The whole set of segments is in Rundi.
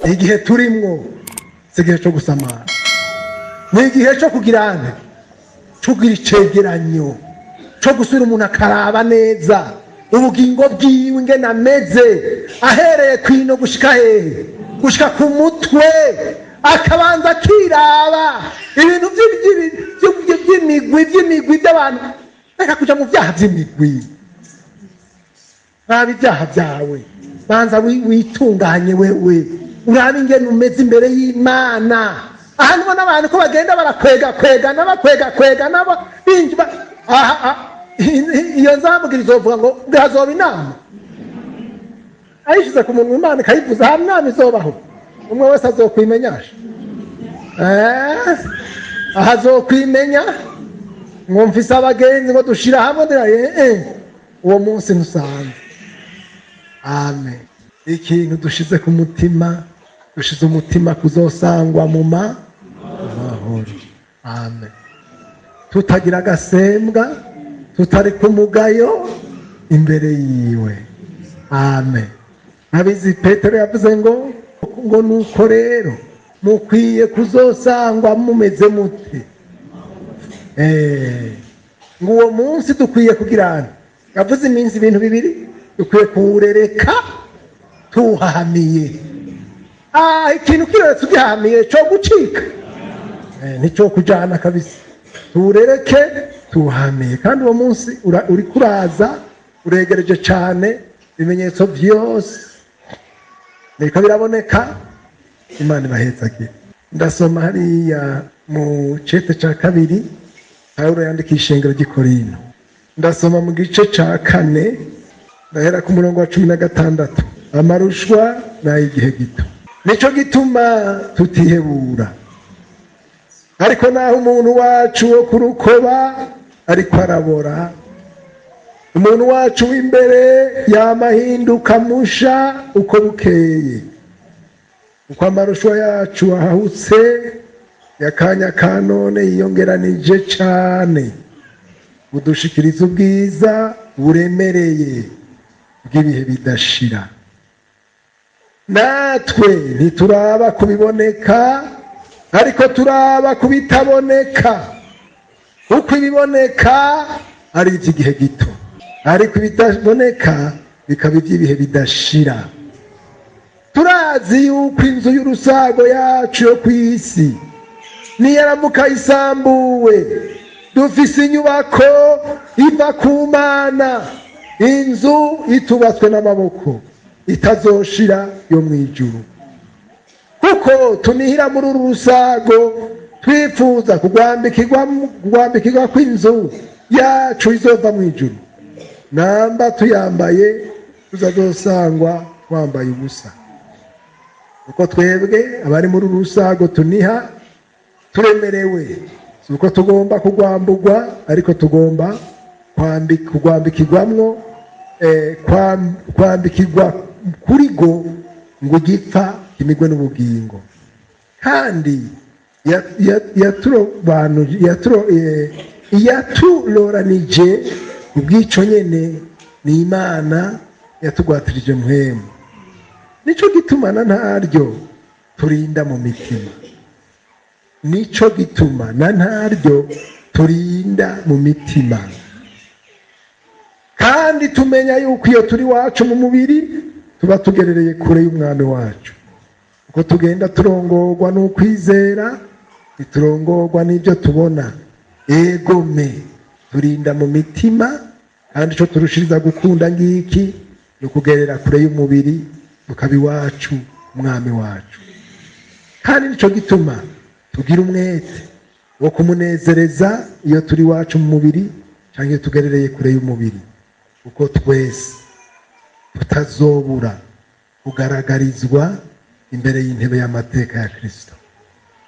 Igihe turimwo si igihe cyo gusamara, ni igihe cyo kugira nte? Cyo kugira icegeranyo, cyo gusubira umuntu akaraba neza ubugingo bwiwe ingene ameze, ahereye kwino gushika hehe? Gushika ku mutwe, akabanza akiraba ibintu by'imigwi by'abantu. Reka kuja mu byaha by'imigwi, raba ibyaha byawe, banza witunganye wewe, urabe ingene umeze imbere y'Imana. Aha nibona abantu ko bagenda barakwega kwegana, bakwega kwegana, binjira aha. Iyo nzamubwira izovuga ngo hazoba inama, ayishize ku munwa, Imana ikayivuza, aha inama izobaho, umwe wese azokwimenyasha. Aha azokwimenya ngo mfise abagenzi, ngo dushira hamwe, uwo munsi ntusanzwe. Amen. Ikintu dushize ku mutima, dushize umutima kuzosangwa mu mahoro. Amen. Tutagira agasembwa, tutari ku mugayo imbere yiwe. Amen. Abizi Petero yavuze ngo nuko rero mukwiye kuzosangwa mumeze mute? Ngo uwo munsi dukwiye kugira, yavuze iminsi, ibintu bibiri: dukwiye kuwurereka tuwuhahamiye. Ikintu kireretse ugihahamiye cyo gucika, nticyo kujana kabisa. Tuwurereke tuwuhahamiye. Kandi uwo munsi uriko uraza, uregereje cyane, ibimenyetso byose biriko biraboneka. Imana ibahezagire. Ndasoma hariya mu cete cya kabiri Pawulo yandika ishengero ry'i Korinto, ndasoma mu gice cya 4, ndahera ku murongo wa 16. Amarushwa ni ay'igihe gito, nicyo gituma tutihebura. Ariko naho umuntu wacu wo ku rukoba ariko arabora, umuntu wacu w'imbere yamahinduka musha uko bukeye. Uko amarushwa yacu ahahutse yakanya ka none yiyongeranije cane, budushikiriza ubwiza buremereye bw'ibihe bidashira. Natwe ntituraba kubiboneka, ariko turaba kubitaboneka, kuko ibiboneka ari iby'igihe gito, ariko ibitaboneka bikaba iby'ibihe bidashira. Turazi yuko inzu y'urusago yacu yo ku isi niyaramuka isambuwe, dufise inyubako iva ku Mana, inzu itubatswe n'amaboko, itazoshira, yo mu ijuru. Kuko tunihira muri uru rusago, twifuza kugwambikirwa kw'inzu yacu izova mu ijuru. Namba tuyambaye, tuzazosangwa twambaye ubusa. Kuko twebwe abari muri uru rusago tuniha turemerewe, si uko tugomba kugwamburwa, ariko tugomba kugwambikirwamwo, kwambikirwa kuri go, ngo igipfa kimigwe n'ubugingo. Kandi yaturoranije ubwico nyene, ni Imana yatugwatirije Mpwemu. Nico gituma na ntaryo turinda mu mitima, nico gituma na ntaryo turinda mu mitima. Kandi tumenya yuko iyo turi wacu mu mubiri, tuba tugerereye kure y'Umwami wacu, kuko tugenda turongorwa n'ukwizera, ntiturongorwa n'ibyo tubona. Egome, turinda mu mitima, kandi icyo turushiriza gukunda ngiki, ni ukugerera kure y'umubiri, tukaba iwacu Umwami wacu. Kandi nicyo gituma tugira umwete wo kumunezereza iyo turi iwacu mu mubiri cyangwa iyo tugerereye kure y'umubiri, kuko twese tutazobura kugaragarizwa imbere y'intebe y'amateka ya Kirisito,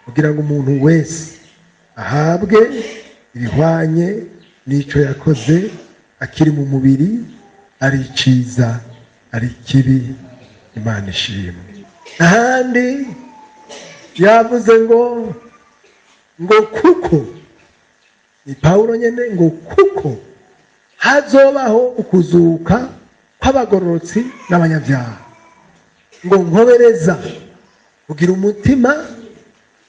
kugira ngo umuntu wese ahabwe ibihwanye n'icyo yakoze akiri mu mubiri, ari iciza, ari ikibi. Imana ishimwe. Ahandi yavuze ngo kuko ni Pawulo nyine, ngo kuko hazobaho ukuzuka kw'abagororotsi n'abanyabyaha, ngo nkobereza. Kugira umutima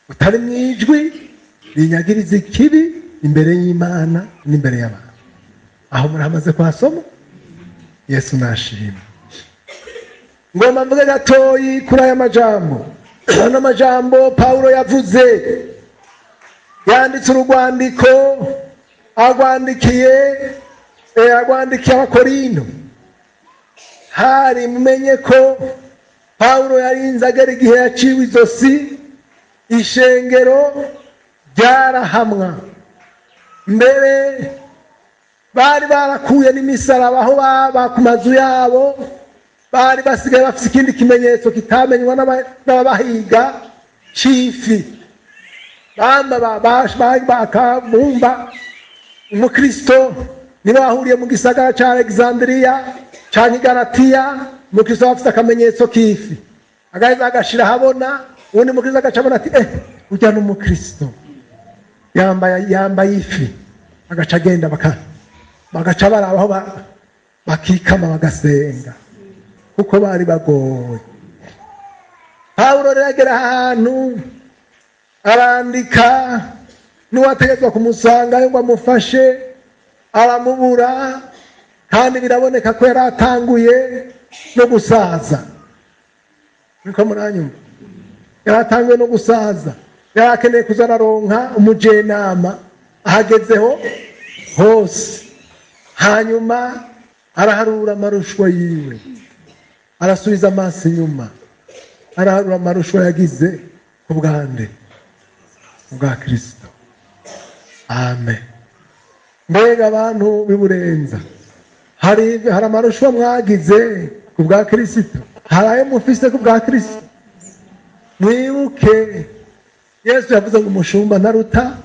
utari mu ijwi rinyagiriza ikibi imbere y'Imana n'imbere y'abantu. Aho muramaze kuhasoma? Yesu nashimwe. Ngomba mvuge gatoyi kuri aya majambo. Ano majambo Pawulo yavuze, yanditse urwandiko agwandikiye Abakorinto. Hari mumenye ko Pawulo yarinze agera igihe yaciwe izosi, ishengero ryarahamwa. Mbere bari barakuye n'imisaraba aho baba ku mazu yabo, bari basigaye bafite ikindi kimenyetso kitamenywa n'ababahiga c'ifi. Bamba bakabumba umukristo niba bahuriye mu gisagara ca Alexandria canke Galatiya, umukristo aba afite akamenyetso k'ifi, agaheza agashira ahabona, uwundi mukristo agaca abona ati urya n'umukristo yambaye ifi, agaca agenda bagaca baraba aho bakikama bagasenga, kuko bari bagowe. Pawulo rero agera ahantu arandika, n'uwategetswe kumusangayo ngo amufashe aramubura, kandi biraboneka ko yari atanguye no gusaza. Niko muranyumva? Yari atanguye no gusaza, yari akeneye kuza araronka umujenama ahagezeho hose. Hanyuma araharura amarushwa yiwe, arasubiza amaso inyuma, araharura amarushwa yagize ku bwande bwa Kristo. Amen. Mbega abantu b'iBurenza, hari amarushwa mwagize ku bwa Kristo? Hari ayo mufise ku bwa Kristo? Mwibuke Yesu yavuze ngo umushumba ntaruta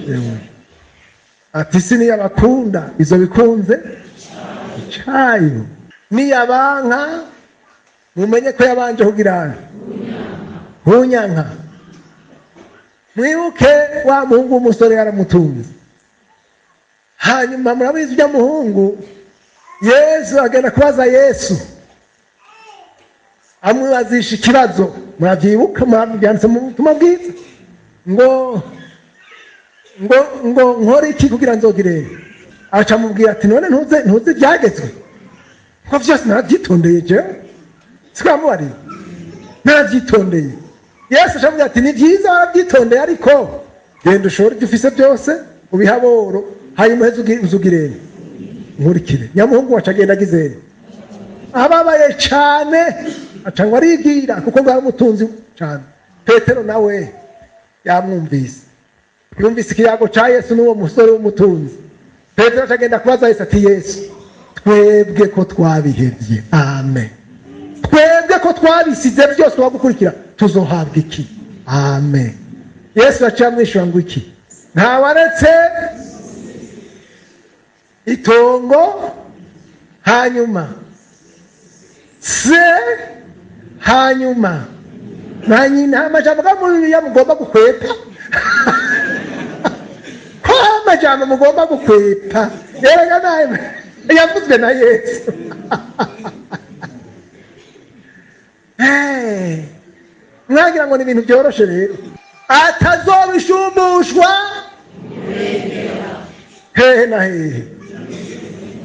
yewe. Ati si niyabakunda izo bikunze icayo, niyabanka mumenye ko yabanje kugira hunyanka. Mwibuke wa muhungu w'umusore yaramutunze. Hanyuma murabizi ujya muhungu, Yesu agenda kubaza Yesu, amwibazisha ikibazo. Murabyibuka, murabyanditse mu butumwa bwiza, ngo ngo ngo nkore iki kugira nzogire? Aca amubwira ati none ntuze ibyagezwe ko vyose narabyitondeye jewe? Siko yamubariye, narabyitondeye. Yesu aca amubwira ati ni byiza warabyitondeye, ariko genda ushore ibyo ufise byose ubihe aboro, hanyuma uheze uzugirene nkurikire. Nyamuhungu waca agenda agizene ababaye cane, aca ngo arigira kuko ngo yari cane. Petero nawe yamwumvise, yumvise ikiyago ca Yesu n'uwo musore w'umutunzi. Petero aca agenda kubaza Yesu ati Yesu, twebwe ko twabihevye, amen, twebwe ko twabisize byose twagukurikira, tuzohabwa iki? Amen. Yesu aca amwishura ngo iki? Ntawaretse itongo, hanyuma se, hanyuma na nyina. Amajambo ga muri Bibiliya mugomba gukwepa, ko amajambo mugomba gukwepa, erega nayo yavuzwe na Yesu. Mwagira ngo ni ibintu byoroshe rero, atazobishumbushwa hehe na hehe,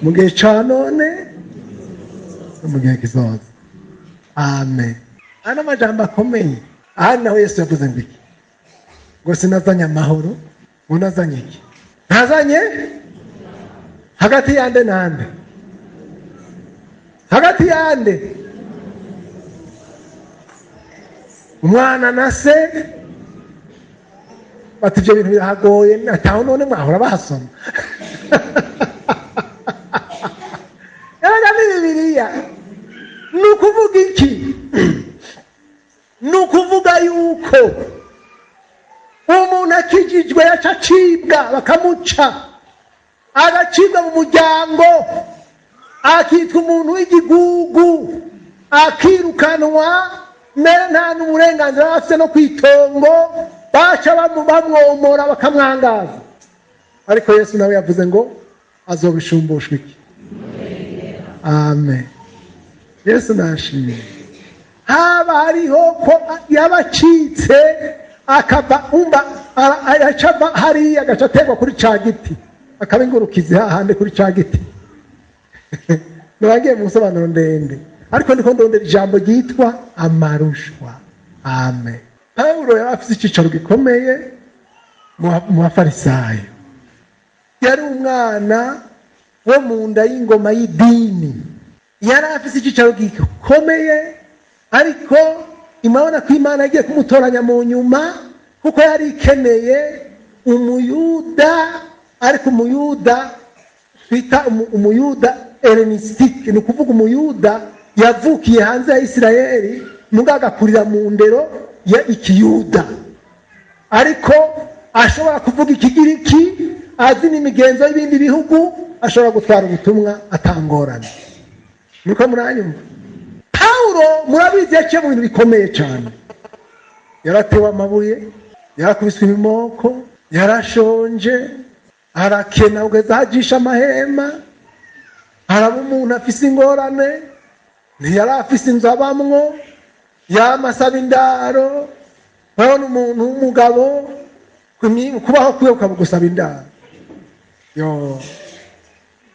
mu gihe ca none no mu gihe kizoza. Amen. Ano amajambo akomeye. Aha naho Yesu yavuze ngo iki? Ngo sinazanye amahoro, ngo nazanye iki? Nazanye hagati yande nande? Hagati yande? Umwana na se. Bati ibyo bintu birahagoye, ataho none mwahora bahasoma. Erega ni Bibiliya. Ni ukuvuga iki? Ni ukuvuga yuko umuntu akijijwe yaca acibwa, bakamuca, agacibwa mu muryango, akitwa umuntu w'igigugu, akirukanwa, mbere nta n'uburenganzira afite no kwitongo, baca bamwomora bakamwangaza. Ariko Yesu nawe yavuze ngo azobishumbushwa iki? Amen. Yesu nashimye. Haba hariho ko aba acitse akava umva araca hariya agaca aterwa kuri ca giti, akaba ingurukizi hahandi kuri ca giti. Nabagiye mu nsobanuro ndende, ariko ndiko ndondera ijambo ryitwa amarushwa. Amen. Pawulo yari afise icicaro gikomeye mu bafarisayo. Yari umwana wo mu nda y'ingoma y'idini, yari afise icicaro gikomeye, ariko imabona ko Imana yagiye kumutoranya mu nyuma, kuko yari ikeneye umuyuda, ariko umuyuda twita umuyuda hellenistique, ni ukuvuga umuyuda yavukiye hanze ya Isirayeli mugabo agakurira mu ndero ya ikiyuda, ariko ashobora kuvuga ikigiriki, azi n'imigenzo y'ibindi bihugu, ashobora gutwara ubutumwa atangorane. Niko muranyumva? Pawulo murabizi yaciye mu bintu bikomeye cyane. Yaratewe amabuye, yarakubiswe ibimoko, yarashonje, arakena kugeza ajisha amahema, haraba umuntu afise ingorane, ntiyari afise inzu abamwo, yamasaba indaro. Urabona umuntu w'umugabo kubaho kwiwe ukaba gusaba indaro. Yo,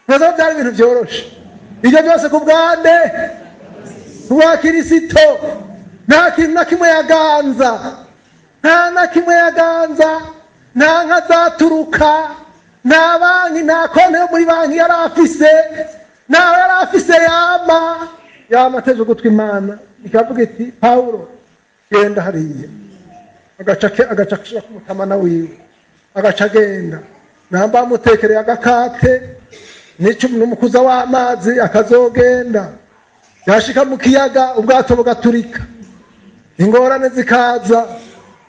ntabwo byari ibintu byoroshe. Ibyo byose ku bwande rwa Kirisito. Nta kintu na kimwe yaganza, nta na kimwe yaganza, nta nka zaturuka, nta banki, nta konti yo muri banki yari afise, ntawe yari afise. Yama ateze ugutwi Imana ikavuga iti Pawulo genda hariya, agaca ashira ku mutamana wiwe, agaca agenda, namba amutekereye agakate n'umukuza w'amazi akazogenda, yashika mu kiyaga ubwato bugaturika, ingorane zikaza.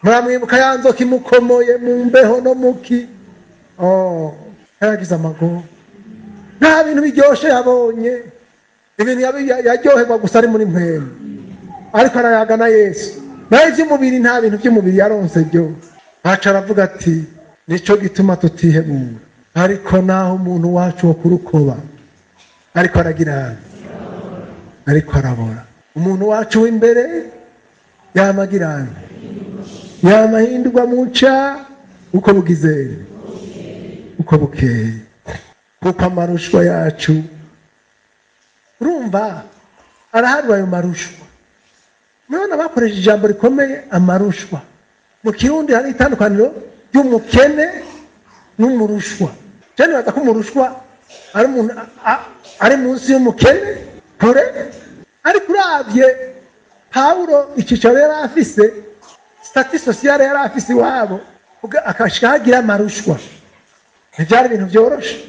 Muramwibuka ya nzoka imukomoye mu mbeho no muki. Oh, yaragize amagorwa, nta bintu biryoshe yabonye, ibintu yaryoherwa gusa ari muri mpwemu, ariko arayaga na Yesu. Naho iby'umubiri, nta bintu by'umubiri yaronse byo. Aca aravuga ati nico gituma tutihebura, ariko naho umuntu wacu wo kurukoba ariko aragira, ariko arabora. Umuntu wacu w'imbere yamagirana, yamahindurwa muca uko bugizere uko bukeye, kuko amarushwa yacu, urumva araharwa ayo marushwa. Murabona bakoresha ijambo rikomeye amarushwa. Mu Kirundi hari itandukaniro ry'umukene n'umurushwa. Je nibaza ko umurushwa ari umuntu ari munsi y'umukene kure, ariko uravye Pawulo icicaro yari afise, statut social yari afise iwabo, akashika hagira amarushwa, ntivyari ibintu vyoroshe.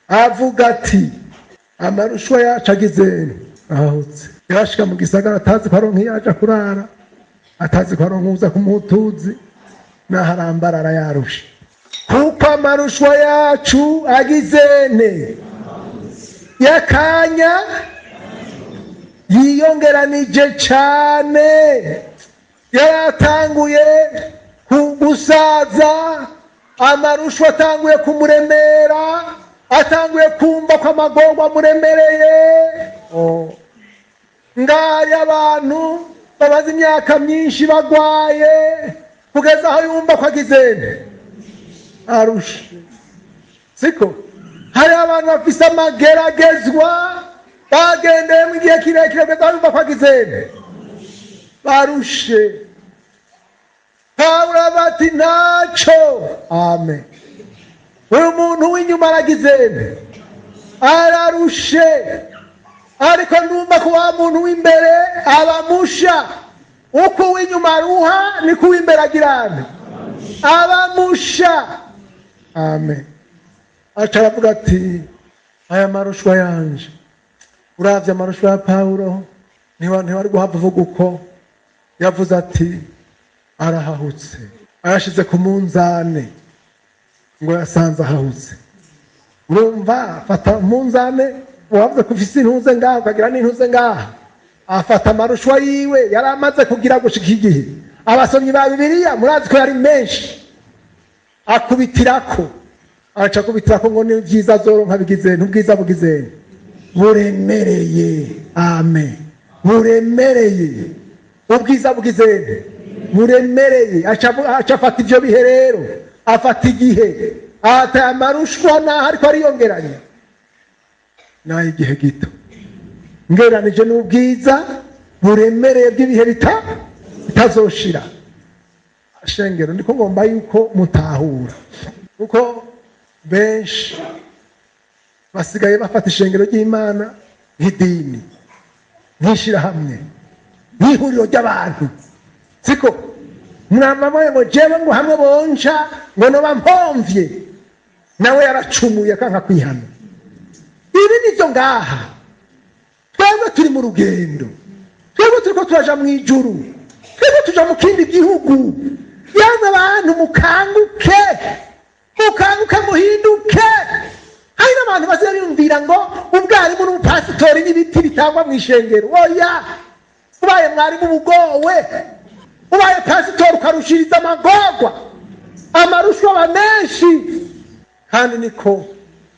Avuga ati amarushwa yacu agize ahahutse. Yarashika mu gisagara atazi ko aronka iyo aja kurara, atazi ko aronka uza kumutuzi, naho arambarara yarushe. Kuko amarushwa yacu agizene yakanya yiyongeranije cane. Yaratanguye gusaza, amarushwa atanguye kumuremera, atanguye kumva ko amagorwa amuremereye. Oh. Ngari abantu bamaze imyaka myinshi bagwaye, kugeza aho yumva ko agizene arushe. Siko hari abantu bafise amageragezwa bagendeye mu gihe kirekire, kugeza aho yumva ko agizene barushe. Pawulo bati ntaco. Amen. Uyu muntu w'inyuma aragizene ararushe, ariko ndumva ko wa muntu w'imbere abamusha. Uko uw'inyuma aruha niko uw'imbere agirane abamusha. Amen. Aca aravuga ati aya marushwa yanje. Uravye amarushwa ya Pawulo ntiwari guhava uvuga uko yavuze ati arahahutse, ayashize ku munzane ngo yasanze ahahutse. Urumva afata umunzane, wavuze ko ufise intuze ngaha ukagira n'intuze ngaha, afata amarushwa yiwe yari amaze kugira gushika igihe. Abasomyi ba Bibiliya murazi ko yari menshi, akubitirako, aca akubitirako ngo ni vyiza azoronka bigize n'ubwiza bugize buremereye. Amen. Buremereye. Ubwiza bwizende buremereye. Aca afata ivyo bihe rero, afata igihe ata amarushwa naho ariko ariyongeranya naho igihe gito ngereranije n'ubwiza buremereye bw'ibihe bitazoshira. Shengero, ndiko ngomba yuko mutahura, kuko benshi basigaye bafata ishengero ry'Imana nk'idini, nk'ishirahamwe, nk'ihuriro ry'abantu. Siko mwama ngo jewe ngo hamwe bonca ngo noba mpomvye, nawe yaracumuye akanka kwihana. Ibi nivyo ngaha twebwe turi mu rugendo, twebwe turiko turaja mu ijuru, twebwe tuja mu kindi gihugu. Yamwe abantu mukanguke, mukanguke, muhinduke. Hari n'abantu bazira biyumvira ngo ubwarimu n'ubupasitori n'ibiti bitangwa mu ishengero. Oya, ubaye mwarimu ubugowe, ubaye pasitori ukarushiriza amagorwa, amarushwa aba menshi, kandi niko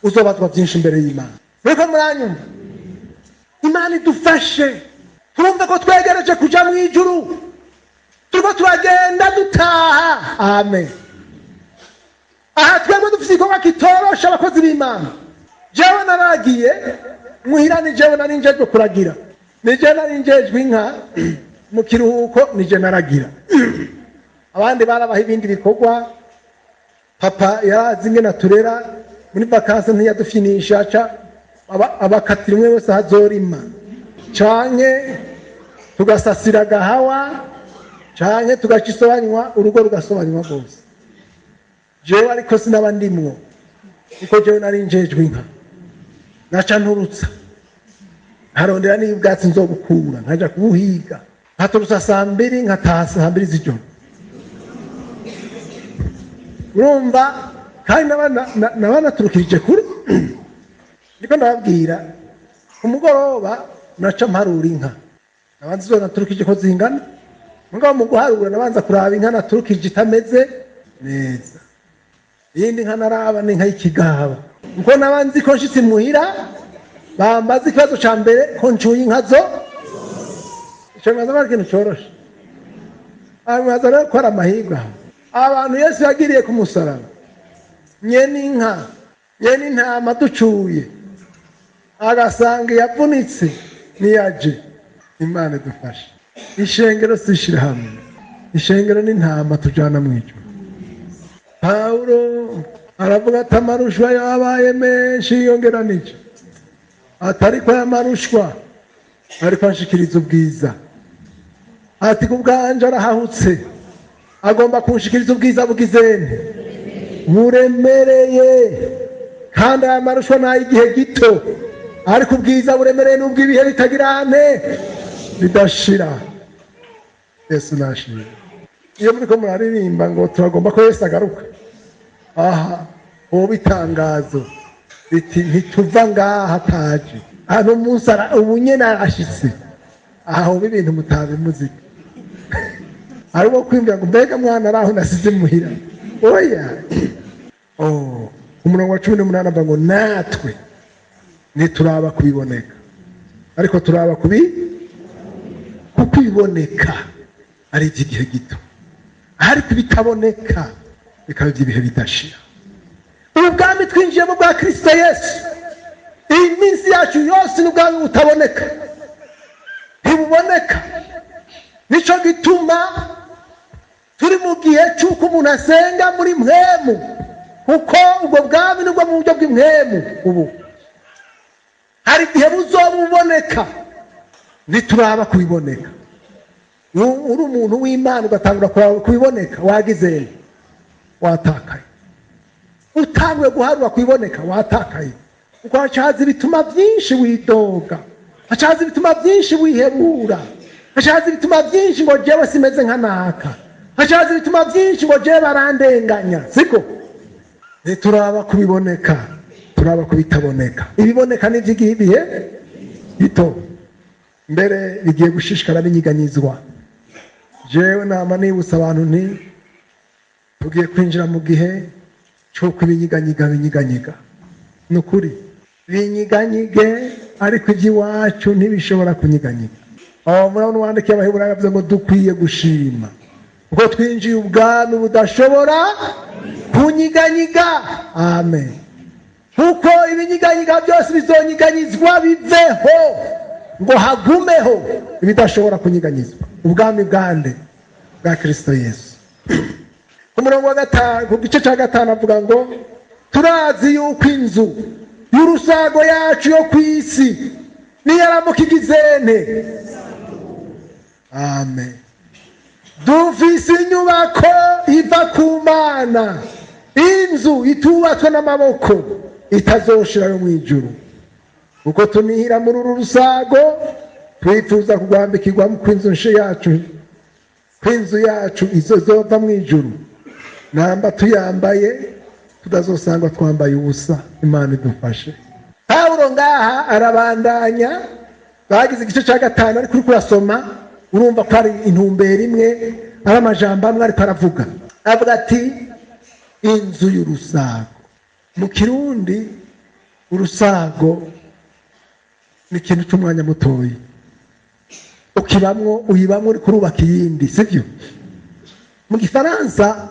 uzobazwa byinshi imbere y'Imana. Muriko muranyumva? Imana idufashe turumve ko twegereje kuja mu ijuru, turiko turagenda dutaha. Amen. Aha twebwe dufite igikorwa kitorosha abakozi b'Imana. Jewe naragiye muhira, ni jewe nari njejwe kuragira, ni jewe nari njejwe inka mu kiruhuko, ni jewe naragira. Abandi barabaha ibindi bikorwa. Papa yarazi ingene aturera muri vakansi, ntiyadufinisha, aca abakatira umwe wese ahazorima, canke tugasasira agahawa, canke tugaca isobanywa, urugo rugasobanywa rwose. Jewe ariko sinaba ndimwo, kuko jewe nari njejwe inka. Naca nturutsa nkarondera niba ubwatsi nzobukura, nkaja kubuhiga, nkaturutsa saa mbiri, nkataha saa mbiri z'ijoro. Urumva, kandi nabanaturukirije kure. Niko ndababwira, ku mugoroba naca mparura inka, nabanza izo naturukije ko zingana. Mugabo mu guharura nabanza kuraba inka naturukije itameze neza. Iyindi nka naraba ni inka y'ikigaba, kuko nabanzi ko nshitse muhira bambaza ikibazo ca mbere ko ncuye inka zo. Ico mwaza ari ikintu coroshe. Mwaza rero ko ari amahirwe aho abantu Yesu yagiriye ku musaraba, nyene inka, nyene intama ducuye, agasanga yavunitse niyaje. Imana idufashe. Ishengero si ishirahamwe, ishengero n'intama tujana mw'ijuru. Pawulo aravuga ati amarushwa yabaye menshi yiyongeranije, atariko aya marushwa ariko anshikiriza ubwiza. Ati kubwanje arahahutse, agomba kunshikiriza ubwiza bugizene buremereye. Kandi aya marushwa nayo igihe gito, ariko ubwiza buremereye n'ubw'ibihe bitagirane bidashira. Yesu nashimwe. Iyo muriko muraririmba ngo turagomba ko Yesu agaruka, aha hoba itangazo riti ntituva ngaha ataje. Hano umunsi ubu nyene arashitse. Aha hoba ibintu mutabimuzika. Harimo kwiyumvira ngo mbega mwana araho nasize muhira. Oya. Oh, umurongo wa 18 avuga ngo natwe ntituraba kubiboneka, ariko turaba kuko ibiboneka ari iby'igihe gito, ariko ibitaboneka bikaba iby'ibihe bidashira. Ubu bwami twinjiyemo bwa Kristo Yesu, iyi minsi yacu yose ni ubwami butaboneka, ntibuboneka. Nico gituma turi mu gihe cy'uko umuntu asenga muri mpwemu, kuko ubwo bwami nibwo mu buryo bw'impwemu. Ubu hari igihe buzoba buboneka, ntituraba kubiboneka. Uri umuntu w'Imana ugatangura kubiboneka, wagize watakaye. Utanguye guharura kubiboneka, watakaye. Kuko hacaza ibituma byinshi widoga, hacaza ibituma byinshi wihebura, hacaza ibituma byinshi ngo jewe simeze nka naka, hacaza ibituma byinshi ngo jewe barandenganya. Siko ntituraba kubiboneka, turaba kubitaboneka. Ibiboneka ni iby'igihe gito, mbere bigiye gushishikara binyiganyizwa. Jewe nama nibutsa abantu nti tugiye kwinjira mu gihe cy'uko ibinyiganyiga binyiganyiga. Ni ukuri binyiganyige, ariko iby'iwacu ntibishobora kunyiganyiga. Aho murabona uwandikiye Abaheburayo avuze ngo dukwiye gushima kuko twinjiye ubwami budashobora kunyiganyiga. Amen. Kuko ibinyiganyiga byose bizonyiganyizwa biveho, ngo hagumeho ibidashobora kunyiganyizwa, ubwami bwande? Bwa Kristo Yesu. Ku murongo wa 5, ku gice cya 5 avuga ngo turazi yuko inzu y'urusago yacu yo ku isi niyaramuka igizene. Amen. Dufise inyubako iva ku Mana, inzu itubatswe n'amaboko, itazoshira yo mw'ijuru. Uko tunihira muri uru rusago, twifuza kugwambikirwa kw'inzu nshe yacu, kw'inzu yacu izozova mw'ijuru. Namba tuyambaye tutazosangwa twambaye ubusa. Imana idufashe. Pawulo ngaha arabandanya, bagize igice cya 5, ariko uriko urasoma urumva ko ari intumbero imwe, ari amajambo amwe ariko aravuga. Avuga ati inzu y'urusago. Mu Kirundi urusago ni ikintu cy'umwanya mutoyi, ukibamwo uyibamwo uriko urubaka iyindi, sivyo? Mu Gifaransa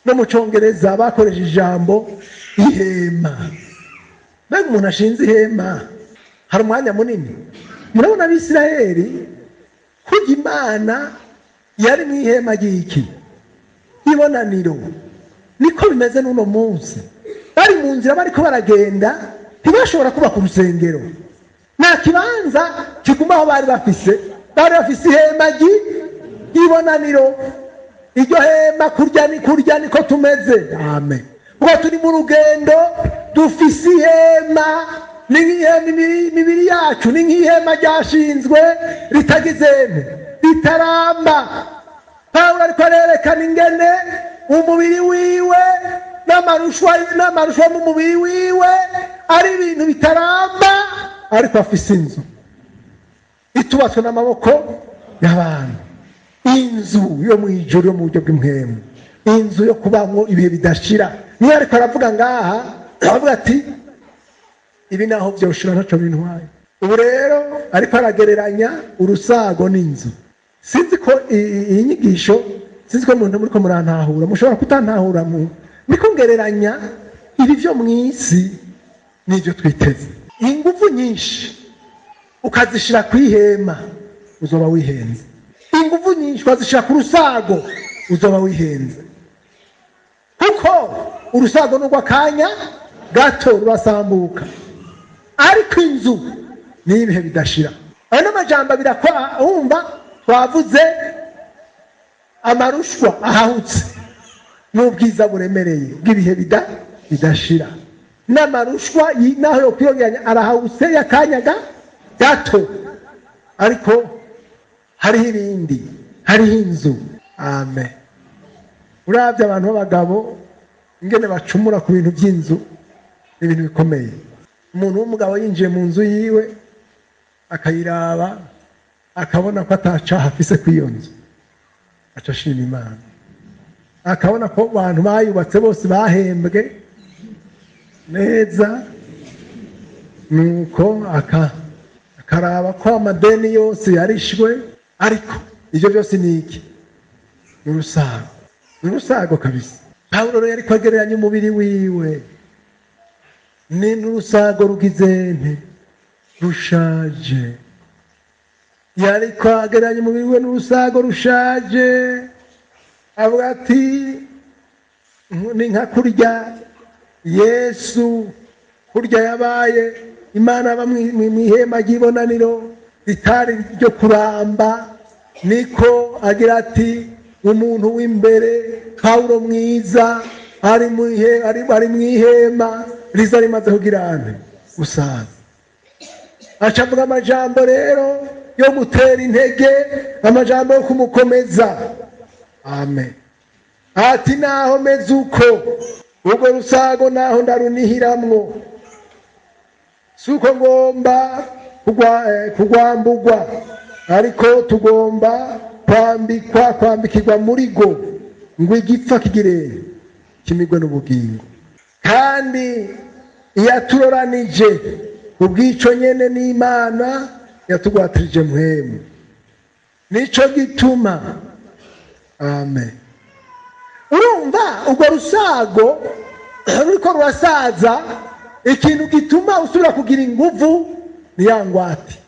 no mu Congereza bakoresha ijambo ihema. Mbega umuntu ashinze ihema hari umwanya munini. Murabona Abisirayeli kurya Imana yari mu ihema ry'iki? Ibonaniro. Niko bimeze n'uno munsi. Bari mu nzira bariko baragenda, ntibashobora kubaka urusengero. Nta kibanza kiguma aho bari bafise. Bari bafise ihema ry'ibonaniro. Iryo hema kurya ni kurya, niko tumeze. Amen. Kuko turi mu rugendo, dufise ihema, ni nk'ihema imibiri yacu ni nk'ihema ryashinzwe ritagize ritaramba. Pawulo ariko arerekana ingene umubiri wiwe n'amarushwa mu mubiri wiwe ari ibintu bitaramba, ariko afise inzu itubatswe n'amaboko y'abantu, inzu yo mu ijuru yo mu buryo bw'impwemu, inzu yo kubamwo ibihe bidashira. Niyo ariko aravuga ngaha, aravuga ati ibi naho byoshira ntaco bintwaye. Ubu rero ariko aragereranya urusago n'inzu. Sinzi ko iyi nyigisho, sinzi ko umuntu muriko murantahura, mushobora kutantahura mu niko ngereranya ibi byo mw'isi n'ibyo twiteze. Ingufu nyinshi ukazishira kwihema uzoba wihenze. Ingufu nyinshi ukazishira ku rusago uzoba wihenze, kuko urusago n'urw'akanya gato rurasambuka, ariko inzu ni ibihe bidashira. Ayo n'amajambo abiri wumva twavuze, amarushwa ahahutse n'ubwiza buremereye bw'ibihe bidashira, n'amarushwa naho yo kwiyongeranya arahahutse y'akanya gato, ariko hariho ibindi, hariho inzu. Amen. Uravye abantu b'abagabo ingene bacumura ku bintu by'inzu, ni ibintu bikomeye. Umuntu w'umugabo yinjiye mu nzu yiwe akayiraba akabona ko atacaha afise kw'iyo nzu, aca ashima Imana. Akabona ko abantu bayubatse bose bahembwe neza, nuko akaraba ko amadeni yose yarishwe. Ariko ivyo byose ni iki? Ni urusago, ni urusago kabisa. Pawulo rero yariko agereranya umubiri wiwe ni n'urusago rugize rushaje. Yariko agereranya umubiri wiwe n'urusago rushaje, avuga ati ni nka kurya Yesu kurya yabaye Imana aba mw'ihema ry'ibonaniro ritari ryo kuramba, niko agira ati umuntu w'imbere Pawulo mwiza ari mw'ihema riza rimaze kugira gusaza. Aca avuga amajambo rero yo gutera intege, amajambo yo kumukomeza. Amen. Ati naho meze uko, urwo rusago naho ndarunihiramwo, suko ngomba kugwambugwa, ariko tugomba kwambikwa, kwambikirwa muri go, ngo igipfa kigire kimigwe n'ubugingo. Kandi iyaturoranije ubwico nyene n'Imana yatugwatirije mpwemu. Nico gituma. Amen. Urumva urwo rusago ruriko rurasaza, ikintu gituma usubira kugira inguvu ni ya ngwate.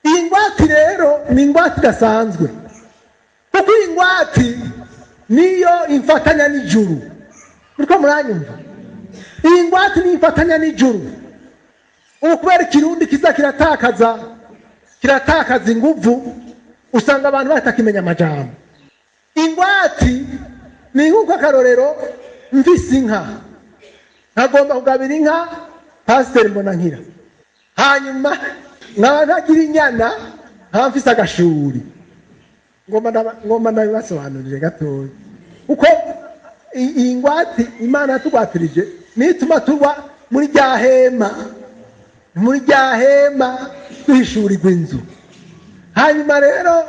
Iyi ngwate rero ni ingwate idasanzwe, kuko iyi ngwate niyo imfatanya n'ijuru. Muriko muranyumva? Iyi ngwate niyo imfatanya n'ijuru. Ubu kubera ikirundi kiza kiratakaza inguvu, usanga abantu batakimenya amajambo. Ingwati ni nk'uko akarorero mvise inka, nkagomba kugabira inka pasiteri mbona nkira, hanyuma nkaba ntagira inyana, nkaba mfise agashuri. Ngomba ndabibasobanurire gatoya, kuko iyi ngwati Imana yatugwatirije nituma tuba muri rya hema, muri rya hema duhishurirwa inzu. Hanyuma rero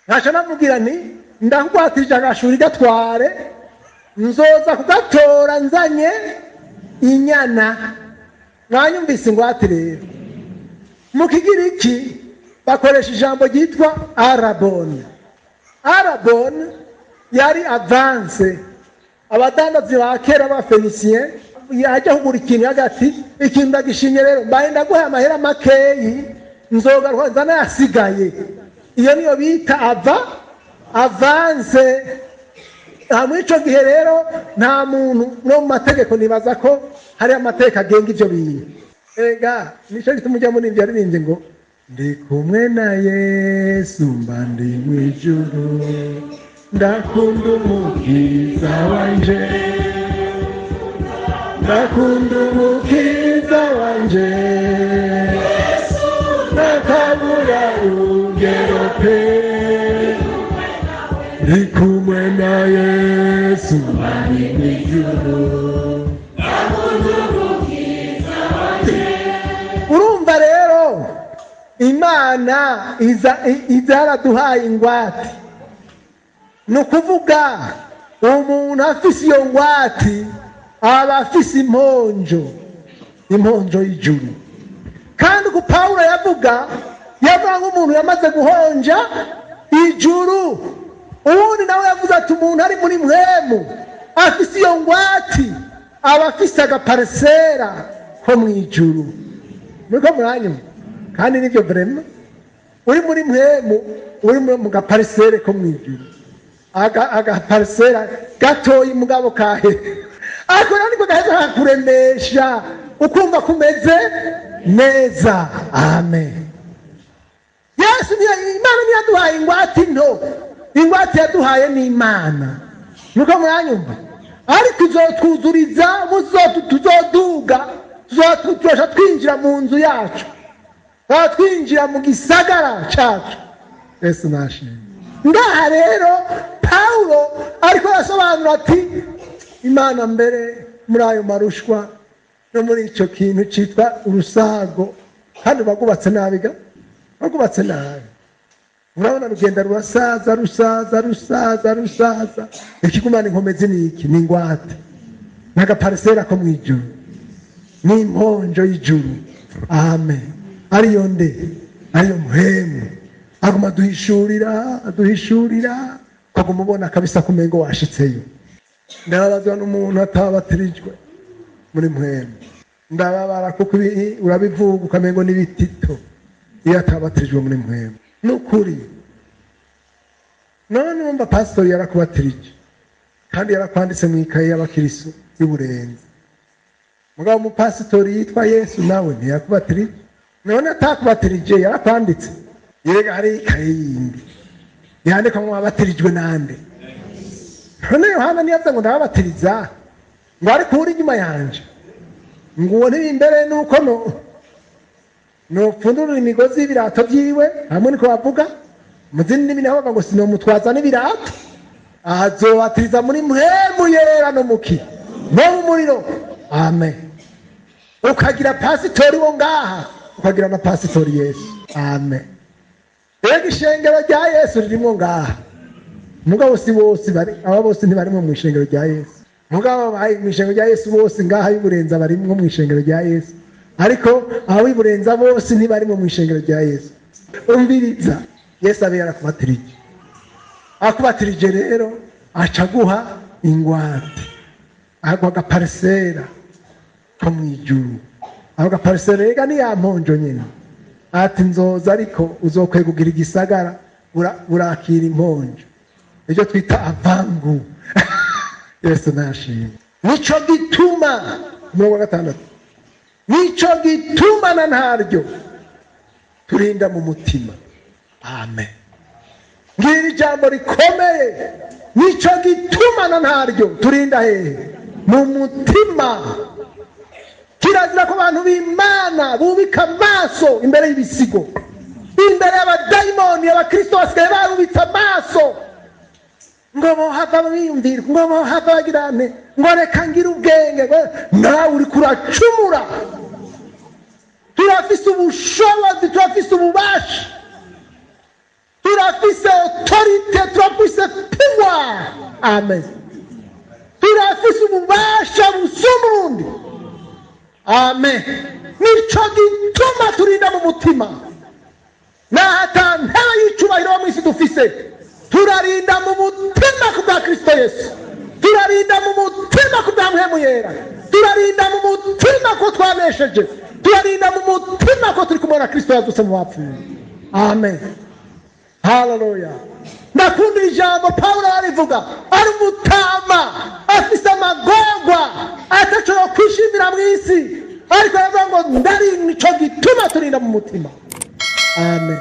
nkaca namubwira nti ndakugwatirije agashuri gatware, nzoza kugatora nzanye inyana. Mwanyumvise ingwate rero? Mu Kigiriki bakoresha ijambo ryitwa arabon. Arabon yari avance. Abadandazi ba kera ba Felicien yajya kugura ikintu hagati, ikintu ndagishimye rero mbaye ndaguha amahera makeyi, nzogaruka nzana yasigaye. Iyo niyo bita avance. Muri ico gihe rero nta muntu no mu mategeko, nibaza ko hari amategeko agenga ivyo bintu. Ega nico gituma ujya muri ivyo yaririmbye ngo ndi kumwe na Yesu mba ndi mw'ijuru, ndakunda umukiza wanje, ndakunda umukiza wanje, nakabura urugero pe, ndi kumwe na Yesu mba ndi mw'ijuru. Urumva rero Imana iza yaraduhaye ingwate. Ni ukuvuga umuntu afise iyo ngwate aba afise imponjo, imponjo y'ijuru. Kandi uko Pawulo yavuga nk'umuntu yamaze guhonja ijuru. Uwundi nawe yavuze ati umuntu ari muri mwemu afise iyo ngwate aba afise agaparisera ko mw'ijuru. Muriko muranyumva? Kandi nivyo vraiment uri muri mwemu uri mu gaparisere ko mw'ijuru, agaparisera gatoyi mugabo kahe, ariko niko gaheza kakuremesha ukumva kumeze neza. Amen. Yesu niyo Imana niyo yaduhaye ingwate nto, ingwate yaduhaye ni Imana. Nuko muranyumva? Ariko izotwuzuriza, tuzoduga, tuzotwosha twinjira mu nzu yacu, twinjira mu gisagara cacu. Yesu nashimwe. Ngaha rero Pawulo ariko arasobanura ati Imana mbere muri ayo marushwa no muri ico kintu citwa urusago, kandi bagubatse nabi ga, bagubatse nabi. Urabona rugenda rurasaza rusaza rusaza rusaza, ikigumana inkomezi ni iki? Ni ingwate, n'agaparisera ko mw'ijuru, ni imponjo y'ijuru. Amen. Ariyo nde? Ariyo muhemu. Aguma aduhishurira, aduhishurira, ukaguma ubona kabisa kumengo washitseyo. Ndababazwa n'umuntu atabatirijwe muri muhemu. Ndababara kuko urabivuga ukamengo n'ibitito iyo atabatijwe muri muhemu. Nukuri. None numva pastor yarakubatirije kandi yarakwanditse mu ikaye y'abakristo y'Uburenzi. Mugabo umupasitori yitwa Yesu nawe ntiyakubatirije. None atakubatirije yarakwanditse. Yega hari ikaye yindi yandika mu abatirijwe nande. None Yohana ntiyavuze ngo ndababatiriza ngo ariko uri inyuma yanje, ngo uwo ntiri imbere nuko no nopfundurura imigozi y'ibirato vyiwe, hamwe niko bavuga mu zindi ndimi naho bavuga ngo sinomutwaza n'ibirato. Azobatiriza muri mpwemu yera no muki no mu muriro. Amen. Ukagira pasitori wo ngaha, ukagira na pasitori Yesu. Amen. Rega ishengero rya Yesu ririmo ngaha. Mugabo si bose bari, aba bose ntibarimo mu ishengero rya Yesu. Mugabo bari mu ishengero rya Yesu bose ngaha y'Uburenza barimwo mu ishengero rya Yesu. Ariko abo y'Uburenza bose ntibarimo mu ishengero rya Yesu. Umviriza. Yesu abe yarakubatirije. Akubatirije rero aca aguha ingwate, aguha agaparisera ko mu ijuru. Ako gaparisera rega ni ya mponjo nyine. Ati nzoza ariko uzokwegugira igisagara, urakira imponjo, icyo twita avangu. Yesu nashimwe. Nico gituma umurongo wa 6, nico gituma na ntaryo turinda mu mutima. Amen. Ngira ijambo rikomeye. Nico gituma na ntaryo turinda hehe? Mu mutima. Kirazira ko abantu b'Imana bubika amaso imbere y'ibisigo, imbere y'abadayimoni. Abakristo basigaye barubitse amaso ngo bohava biyumvira, ngo bohava bagirane, ngo reka ngire ubwenge. Nawe uriko uracumura. Turafise ubushobozi, turafise ububasha, turafise autorité, turafise pouvoir. Amen. Turafise ububasha busumba ubundi. Amen. Nico gituma turinda mu mutima. Naho ata ntebe y'icubahiro wo mw'isi dufise, turarinda mu mutima ku bwa Kristo Yesu, turarinda mu mutima ku bwa Mpwemu Yera, turarinda mu mutima ko twanesheje, turarinda mu mutima ko turi kumwe na Kristo yazutse mu bapfuye. Amen. Haleluya. Ndakunda ijambo Pawulo arivuga, ari umutama afise amagorwa atashobora kwishimira mu isi, ariko aravuga ngo ndari nico gituma turinda mu mutima. Amen.